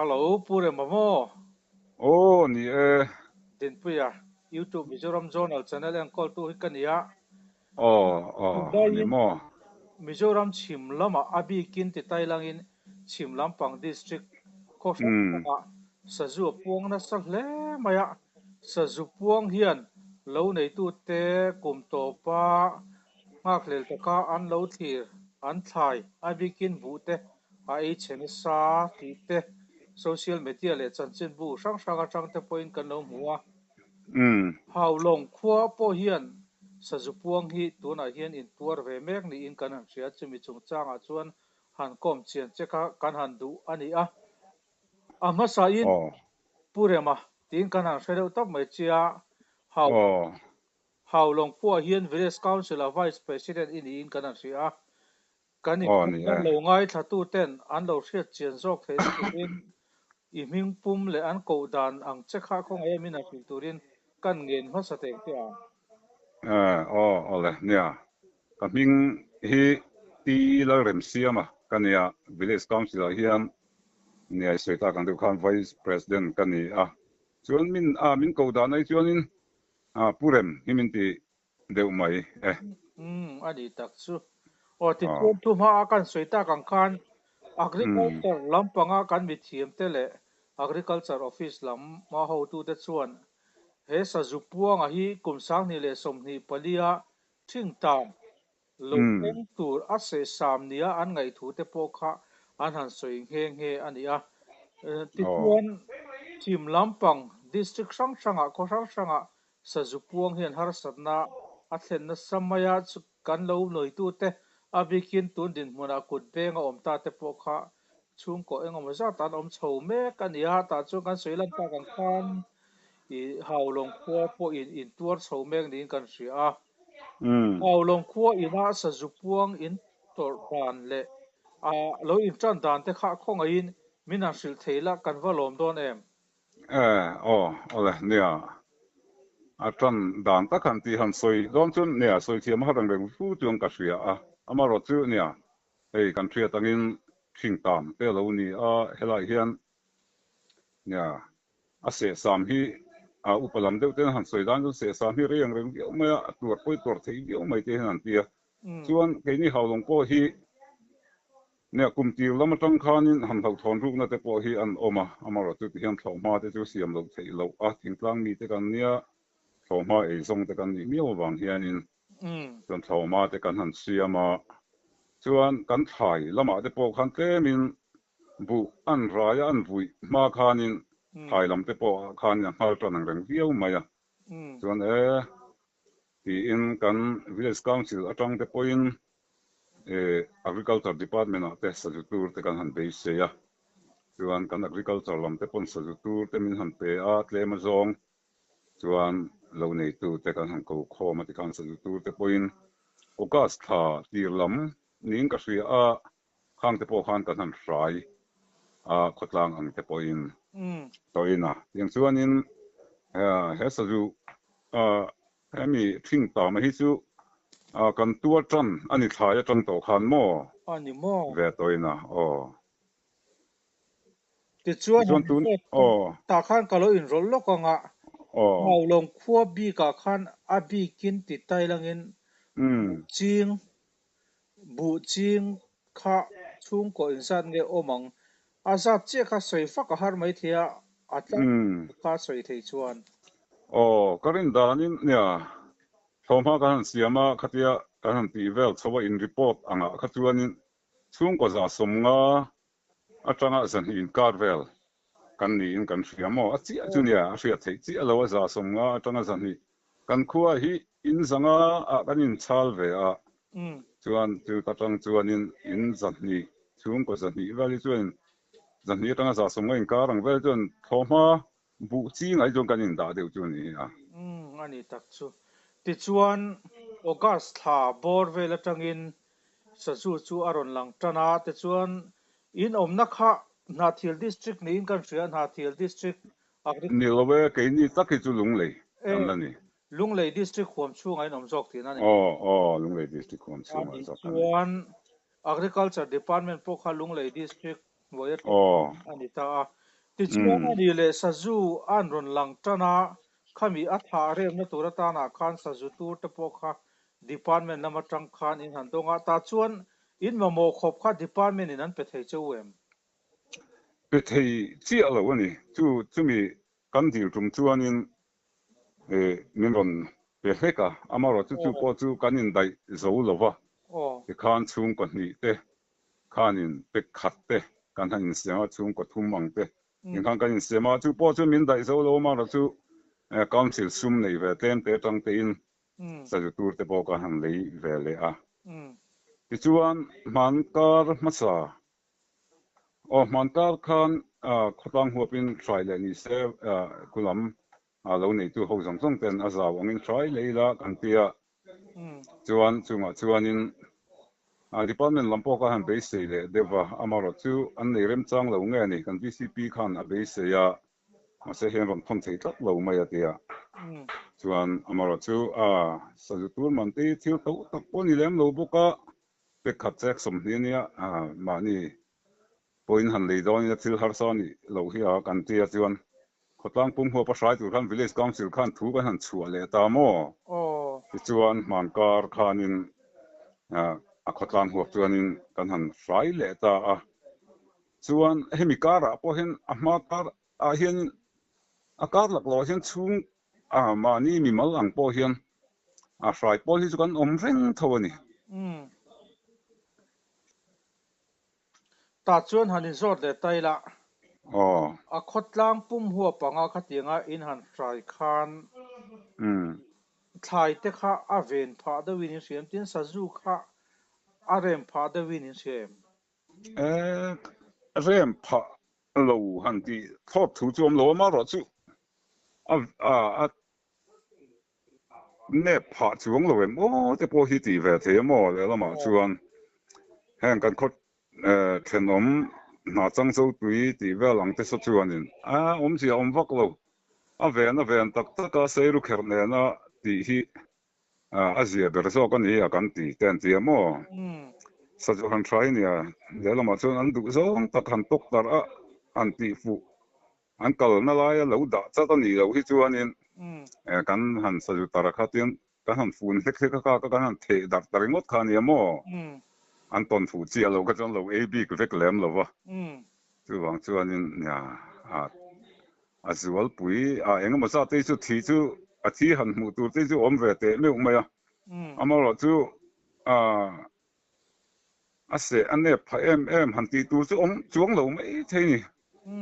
Hello, Pu Rema maw? Aw, ni e. Dinpuia, YouTube Mizoram Zonal Channel enkawltu hi ka ni a. Aw, aw, ni Tunlaiin maw? Mizoram chhim lamah a bikin ti tailangin chhim lampang district khaw hrang hrangah sazu a puang nasa hle mai a. Sazu puang hian lo neitute kum tawpa nghakhlel taka an lo thlir, an thlai, a bikin buh te a ei chhe nasa tih te social media leh chanchinbu hrang hrang atang te pawhin kan lo hmu a. Haulawng khua pawh hian sazu puang hi tunah hian intuar ve mek niin kan han hria. Chumi chungchangah chuan han kawm chian che kha kan han duh a ni a. A hmasain Pu Rema tiin kan han hre deuh tawp mai che a, Hau Haulawng khuaah hian Village Council-a Vice President i niin kan han hria a. Kan inkhawmna lo ngaithlatuten an lo hriat chian zawk theihna turin i hming pum leh an koh dan ang che kha khawngaih em in han hrilh turin kan ngen hmasa teng teh ang. Aw awle nia, ka hming hi Pi Lalremsiama ka nia, Village Council ah hian nia i sawi tak ang deuh khan Vice President ka ni a, chuan min a min koh dan ai chuanin Pu Rem hi min ti deuh mai e. Umm a ni tak chu. Aw tichuan thu hma a kan sawi tak ang khan Agriculture lampanga kan mithiam te leh Agriculture Office lam hma hotute chuan he sazu puanga hi kum 2024 a thingtan lo thleng tur a sehsam nia an ngaihthu te pawh kha an han sawi nghe nghe a ni a. Tichuan chhim lampang district hrang hrangah khaw hrang hrangah sazu puang hian harsatna a thlen nasa mai a, kan lo nawitute a bikin tun dinhmunah kut beng a awm ta te pawh kha chhungkaw engemaw zat an awm chho mek a ni a, tah chuan kan sawi lan tak ang khan i Haulawng khua pawhin intuar chho mek niin kan hria a. Haulawng khua ina sazu puang in tawrh dan leh a lo intan dan te kha khawngaihin min han hrilh thei la kan va lawm dawn em? E, aw, awle, nia. A tan dan tak han tih han sawi dawn chuan nia, sawi thiam har ang reng fu chuan ka hria a. Amaherawh chu nia, hei kan hriat angin thing tam te a lo ni a, helai hian nia, a sehsam hi a upa lam deuh ten han sawi dan chuan sehsam hi rei ang reng viau mai a, a tuar pawi tuar thei viau mai te hian an ti a. Chuan keini Haulawng pawh hi Nia, kum tir lam atang khanin han hlauhthawn rukna te pawh hi an awm a, amaherawhchu ti hian thlawhhma te chu siam loh theih loh a, thingtlang mite kan nia, thlawhhma eizawng te kan nih miau avang hianin chuan thlawhhma te kan han siam a, chuan kan thlai lamah te pawh khan tlemin buh an rai a, an vuih hma khanin thlai lam te pawh ah khanin a nghal tan ang reng viau mai a, chuan e tiin kan Village Council atang te pawhin Agriculture Department ah te sazu tur te kan han beisei a, chuan kan Agriculture lam te pawn sazu tur te min han pe a, tlem azawng chuan lo neitu te kan han ko khawm a tikhan sazu tur te pawhin August thla tir lam niin ka hria a, khang te pawh khan kan han hrai a khawtlang ang te pawhin tawhin a, tiang chuanin he sazu Hemi thing tama hi chu kan tuar tan a ni thlai atang tawh khan maw? A ni maw? Ve tawhin a, aw. Tichuan Tichuan tun, aw. Tah khan ka lo inrawlh lawk ang a, Haulawng khua bikah khan a bikin ti tailangin buh ching, buh ching kha chhungkaw inzat nge awm ang? A zat chiah kha sawi fak a har mai thei a, a tlang kha sawi thei chuan. Aw, ka rin danin nia, thlawhhma kan han siam a, khatia kan han tih vel chho a in report angah kha chuanin chhungkaw 150 atanga 200 inkar vel kan niin kan hria maw? A chiah chu nia, a hriat theih chiah lo a 150 atanga 200 kan khua hi in 500 ah kan inchhal ve a, chuan chu ta tang chuanin in 200 chhungkaw 200 vel hi chuanin 200 atanga 150 inkar ang vel chuan thlawhhma buh chi ngai chuan kan indah deuh chu a ni a. Umm a ni tak chu. Tichuan August thla bawr vel atangin sazu chu a rawn lang tan a, tichuan in awmna kha Hnahthial District niin kan hria, Hnahthial District Agriculture. Ni lo e, keini tak hi chu Lunglei kan la ni. Lunglei District huam chhungah in awm zawk tihna a ni. Aw, aw, Lunglei District huam chhungah zawk kan ni. Chuan Agriculture Department pawh kha Lunglei District hnuai atang a ni ta a. Tichuan a ni leh sazu an rawn lang tan a, khami a thah remna tur atanah khan sazu tur te pawh kha department lam atang khan in han dawng a, tah chuan in mamawh khawp kha department in an pe thei che u em? Pe thei chiah lo a ni. Chu chumi kan dil tum chuanin min rawn pe hlek a, amaherawhchu chu pawh chu kan indaih zo lo va, tikhan chhungkaw hnih te khanin pe khat te kan han insiam a, chhungkaw thum ang te inkhan kan insiam a, chu pawh chu min daih zo lo amaherawhchu council sum nei ve tlem te atang tein sazu tur te pawh kan han lei ve leh a. Tichuan hmankar hmasa Aw, hmankar khan khawtlang huapin hrai leh ni se kulam lo neitu ho zawng zawng ten a zau angin hrai leh ila kan ti a, chuan chungah chuanin department lam pawh kha han beisei leh deuh va, amaherawh chu an nei remchang lo nge ni, kan VCP khan a beisei a, mahse hian rawn thawn thei tlat lo mai a ti a, chuan amaherawh chu sazu tur man te hi thil to tak pawh a ni lem lo bawk a. Pek khat chek 20 ania mahni pawhin han lei dawn ina thil harsa a nih loh hi a kan tia chuan khawtlang pum huap a hrai tur khan village council khan thu kan han chhuah leh ta maw? Tichuan hmankar khanin a khawtlang huap chuanin kan han hrai leh ta a, chuan hemi karah pawh hian a hma kar ah hianin a kar laklawh hian chhung A, mahni mimal ang pawh hian a hrai pawl hi chu kan awm reng tho a ni. Umm. Tah chuan han inzawt leh ta ila. Aw. A khawtlang pum huap anga khatianga in han hrai khan thlai te kha a ven phah deuhin in hria em? Tin, sazu kha a rem phah deuhin in hria em? E, rem phah lo han tih thlawt thu chu awm lo a, amaherawhchu a a nep phah chuang lo em aw te pawh hi tih ve thei a maw lehlamah chuan heng kan khaw thenawm hna chang zo tui tih vel ang te saw chuanin a awmzia awm vak lo, a ven a ven tak tak a seiru kherh nena tih hi A zia ber zawk a ni a kan ti te an ti a maw? Sazu han hrai nia, lehlamah chuan an duh zawng tak han tawk tarh a, han tih fuh, an kalna laia lo dah chat a nih loh hi chuanin kan han sazu tarh a kha tiang kan han fun hlek hlek a kha kan han theh darh ta ringawt kha a nia maw? An tawn fuh chiah lo kha chuan lo ei bik vek lem lo va. Chuvang chuanin nia a zualpui a engemaw zat te chu thi chu a thi han hmuh tur te chu awm ve teh meuh mai a, amaherawh chu a seh a nep pha em em han tih tur chu awm chuang lo mai thei ni,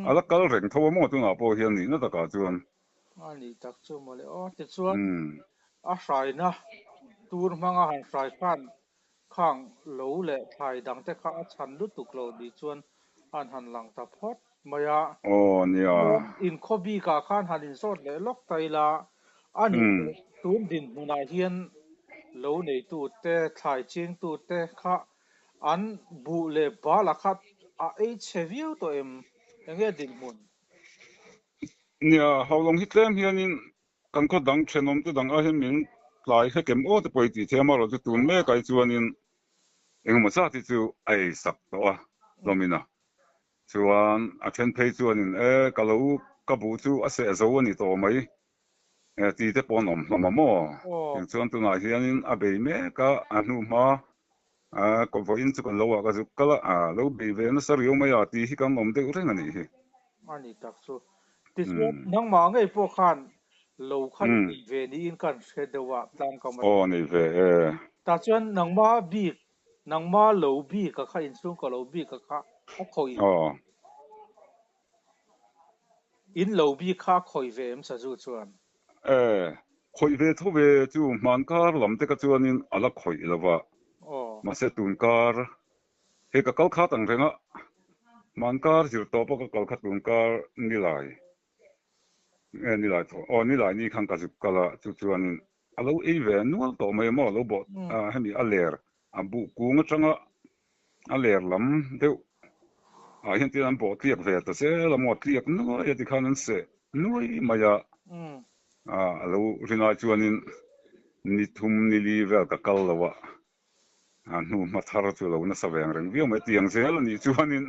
a la kal reng tho a maw tunah pawh hian nihna takah chuan. A nih tak chu mawle aw, tichuan a hraina tur hmanga han hrai khan Khang lo leh thlai dang te kha a chhan lutuk lo ni chuan an han lang ta phawt mai a. Aw nia. Chuan inkhaw bikah khan han inzawt leh lawk ta ila, a nih leh tun dinhmunah hian lo neitu te, thlai chingtu te kha an buh leh bal a kha a ei chhe viau tawh em? Enge dinhmun? Nia, Haulawng hi tlem hianin Kan khaw dang thenawm te dang ah hian min tlai hlek em aw te pawh i tih thei a, amaherawh chu tun mek ah hi chuanin engemaw zat hi chu a ei sak tawh a hlawmin a, chuan a then phei chuanin e ka lo ka buh chu a seh zo a ni tawh mai e ti te pawh an awm hlawm a maw, tiang chuan tunah hianin a bei mek a, a hnuhma A, ka vawiin chu kan lo ah ka zuk kal a, a lo bei ve nasa riau mai a tih hi kan awm deuh reng a nih hi. A ni tak chu. Tichuan nangmah ngei pawh khan lo kha i nei ve niin kan hre deuh a tlangkam a. Aw nei ve e. Tah chuan nangmah bik, nangmah lo bik a kha inchhungkaw lo bik a kha a khawih. Aw. In lo bik kha a khawih ve em Sazu chuan? E, khawih ve tho ve chu hmankar lam te kha chuanin a la khawih lo va, mahse tunkar hei ka kal khat ang reng a, hmankar zir tawp a ka kal kha tunkar nilai nge nilai thaw aw nilai ni khan ka zuk kal a, chu chuanin a lo ei ve nual tawh mai maw lo bawh hemi a ler a buh kung atanga a ler lam deuh ah hian tin an bawh tliak ve ta zel a maw tliak nuai a tikhan an seh nuai mai a, a lo rinai chuanin ni thum ni li vel ka kal lo a, a hnu hma thar chu lo nasa veng reng viau mai tiang zel a nih chuanin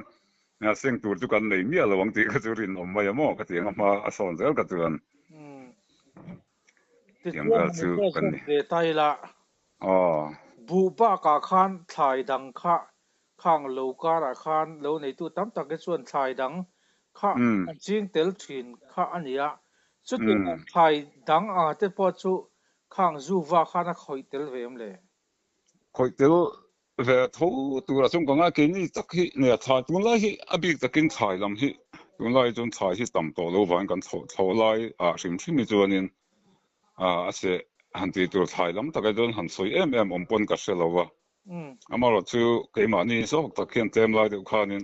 Nia seng tur chu kan nei miah lo ang tih kha chu rinawm mai a maw ka ti ang a hma a sawn zel ka chuan. Tiang Tichuan vel han chu inpawh kan zawk ni. ve ta ila. Aw. Buh bakah khan thlai dang kha khang lo karah khan lo neitu tam tak hi chuan thlai dang kha an ching tel thin kha a ni a. Chutiang ang thlai dang anga te pawh chu khang zu va khan a khawih tel ve em le? Khawih tel ve tho tura chung ka ngai keini tak hi nia thlai tunlai hi a bik takin thlai lam hi tunlai chuan thlai hi tam tawh lo vangin kan thlawh thlawh lai ah hrim hrim hi chuanin a seh han tih tur thlai lam takah chuan han sawi em em awm pawn ka hre lo va amaherawh chu keimahni zawk tak hian tlem lai deuh khanin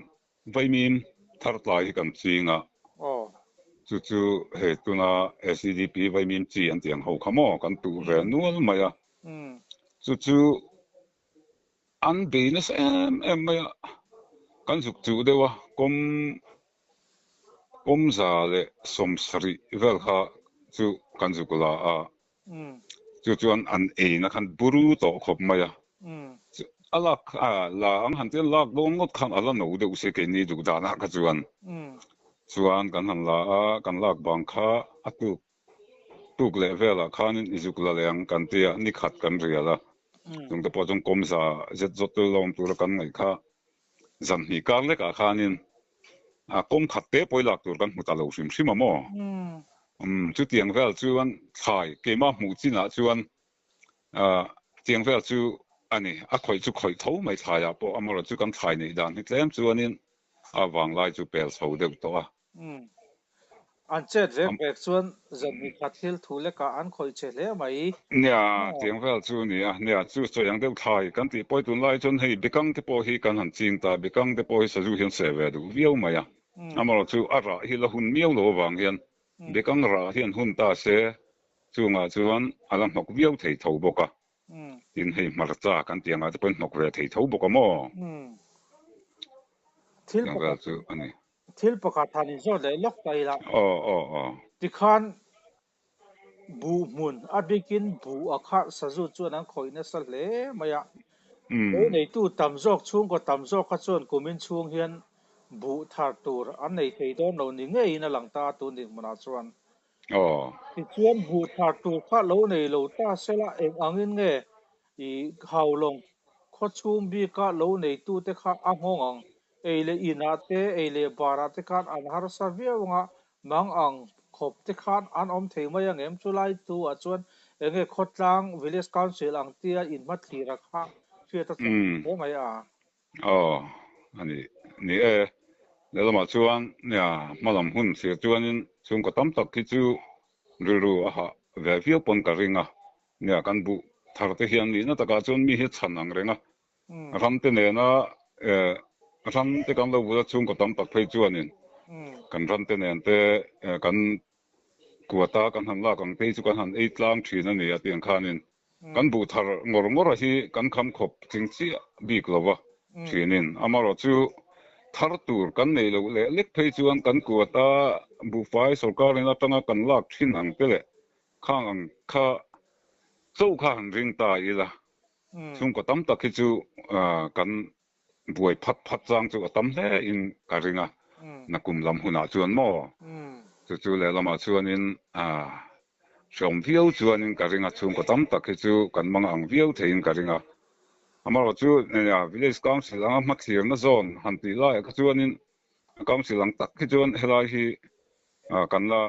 Vaimim thar tlai hi kan ching a, chu chu hei tuna SEDP vaimim chi an tih ang ho kha maw kan tuh ve nual mai a, chu chu an bei nasa em em mai a, kan zuk chuh deuh a, kawm kawmza leh sawmsarih vel kha chu kan zuk la a, Chu chuan an eina khan buru tawh khawp mai a. A lak la ang han tia lak dawn ngawt khan a la no deuh se keini duh danah kha chuan. Chuan kan han la a, kan lak bang kha a tuk tuk leh velah khanin i zuk la leh ang kan tia ni khat kan rial a. Chungte pawh chuan kawmza zet zawt tel lo awm tura kan ngaih kha zan hnih kar lekah khanin a kawng khat te pawh i lak tur kan hmu ta lo hrim hrim a maw? Umm chutiang vel chuan thlai keimah hmuh chinah chuan tiang vel chu a ni, a khawih chu khawih tho mai thlaiah pawh amaherawhchu kan thlai neih dan hi tlem chuanin a vanglai chu pel chho deuh tawh a. Umm. An chet vek vek chuan zanhnih khat thil thu lekah an khawih che hle mai. Nia, tiang vel chu ni a. Nia, chu sawi ang deuh thlai kan tih pawi tunlai chuan hei bekang te pawh hi kan han ching ta, bekang te pawh hi sazu hian seh ve duh viau mai a. Amaherawh chu a rah hi la hun miau lo avang hian bekang rah hian hun ta se chungah chuan a la hnawk viau thei tho bawk a. Tin, hei hmarcha kan tih angah te pawhin hnawk ve thei tho bawk a maw? Tiang vel chu a ni. Thil pakhat han inzawt leh lawk ta ila. Aw aw aw. Tikhan buh hmun a bikin buh a kha sazu chuan an khawih nasa hle mai a. Lo neitu tam zawk chhungkaw tam zawk kha chuan kumin chhung hian buh thar tur an nei thei dawn lo ni ngeiin a lang ta a tun dinhmunah chuan. Aw. Tichuan buh thar tur kha lo nei lo ta sela eng angin nge i haulawng khawchhung bika lo neitute kha a nghawng ang. Ei leh inah te, ei leh barah te khan an harsa viau anga mang ang khawp te khan an awm thei mai ang em? Chulai tu ah chuan enge khawtlang Village Council ang tia inhmathlir a kha hriat a chak hle mai a. Aw, a ni, ni e. Lehlamah chuan nia hmalam hun thlir chuanin chhungkaw tam tak hi chu rilru a hah ve viau pawn ka ring a. Nia kan buh thar te hian nihna takah chuan mi hi chhan ang reng a. Ramte nena ramte kan lo bula chhungkaw tam tak phei chuanin kan ramte nen te kan kuata kan han lak ang te hi chu kan han ei tlang thin a ni a tiang khanin kan buh thar ngawr ngawr a hi kan kham khawp tling chiah bik lo va thinin amaherawh chu thar tur kan nei loh leh lek phei chuan kan kuata buhfai sorkarin atanga kan lak thin ang te leh khang ang kha cho kha han ring ta ila Chhungkaw tam tak hi chu kan buai phat phat chang chu a tam hle in ka ring a, nakum lam hunah chuan maw? Chu chu lehlamah chuanin hreawm viau chuanin ka ring a, chhungkaw tam tak hi chu kan mang ang viau theiin ka ring a. Amaherawh chu Village Council anga hmathlirna zawn han tih laiah kha chuanin Council ang tak hi chuan helai hi kan la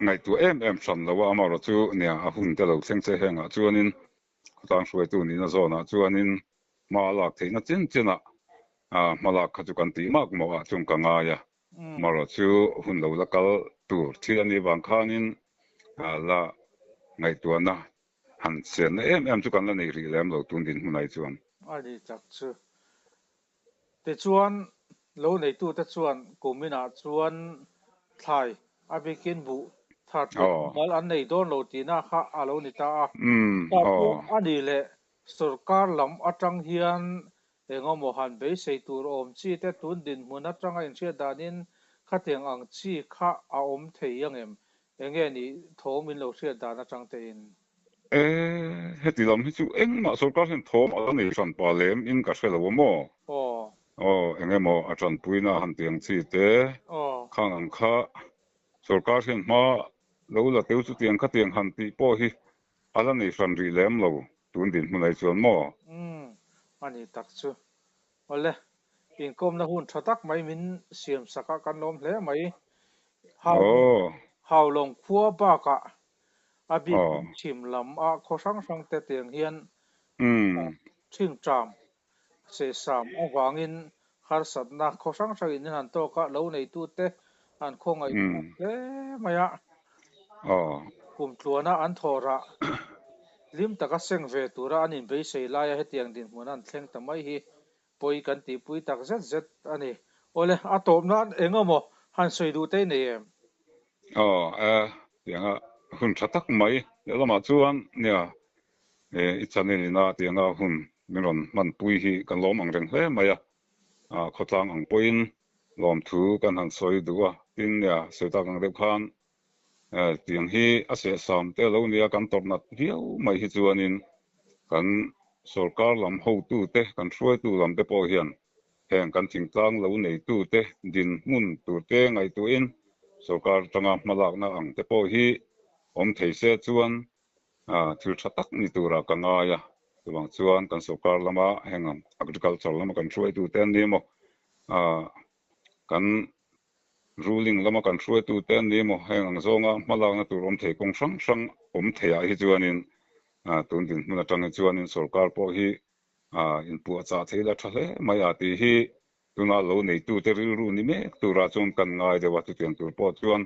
Ngaihtuah em em hran lo a, amaherawh chu nia a hun te lo thleng che hengah chuanin khawtlang hruaitu nihna zawnah chuanin hma a lak theihna chin chinah hma lak kha chu kan tih mak mawhah chuan ka ngai a, amaherawh chu hun lo la kal tur thil a nih vang khanin la ngaihtuahna han sianna em em chu kan la nei rih lem lo tun dinhmunah hi chuan. A ni tak chu. Tichuan, lo neitute chuan kuminah chuan thlai a bikin buh thar tur mal an nei dawn lo tihna kha a lo ni ta a. Tah chuan a nih leh sorkar lam atang hian engemaw han beisei tur awm chi te tun dinhmun atanga inhriat danin khatiang ang chi kha a awm thei angem? Enge nih thawm in lo hriat dan atang tein? E, heti lam hi chu engmah sorkar hian thawm a la nei hran pa lem in ka hre lo a maw? Aw. Aw, eng emaw a tanpuina han ti ang chi te, khang ang kha sorkar hian hma lo la teu chutiang khatiang han tih pawh hi a la nei hran rih lem lo tun dinhmun ai chuan maw? Umm, a ni tak chu. Awle, inkawmna hun tha tak mai min siam sak a, kan lawm hle mai. Hau Haulawng khua bakah a bikin chhim lam a khaw hrang hrang te tiang hian ṭhingṭam Sehsam avangin harsatna khaw hrang hrangin an han tawk a, lo neitute an khawngaih thlak hle mai a. Kum tluana an thawh rah hlim taka seng ve tura an inbeisei laia hetiang dinhmun an thleng ta mai hi pawi kan tihpui tak zet zet a ni. Awle, a tawp nan eng emaw han sawi duh te i nei em? Aw, e, tianga hun tha tak mai lehlamah chuan nia I channel ina tianga hun min rawn hmanpui hi kan lawm ang reng hle mai a, khawtlang ang pawhin lawmthu kan han sawi duh a, tin nia sawi tak ang deuh khan tiang hi a sehsam te lo nia kan tawrh nat viau mai hi chuanin kan sorkar lam hotute kan hruaitu lam te pawh hian heng kan thingtlang lo neitute dinhmun turte ngaihtuahin sorkar atanga hmalakna ang te pawh hi awm thei se chuan thil tha tak ni turah ka ngai a, chuvang chuan kan sorkar lama heng agriculture lama kan hruaitute an ni emaw, kan ruling lama kan hruaitute an ni emaw heng ang zawnga hmalakna tur awm thei kawng hrang hrang awm theiah hi chuanin tun dinhmun atang hi chuanin sorkar pawh hi inpuahchah thei la tha hle mai a tih hi Tuna lo neitute rilru ni mek turah chuan kan ngai deuh a, chutiang tur pawh chuan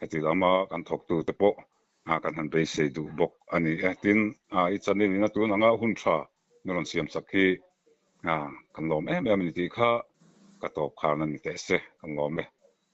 heti lama kan thawktute pawh kan han beisei duh bawk a ni e. Tin, i channel ina tun anga hun tha min rawn siam sak hi kan lawm em em a ni tih kha ka tawp kharna ni teh se, kan lawm e.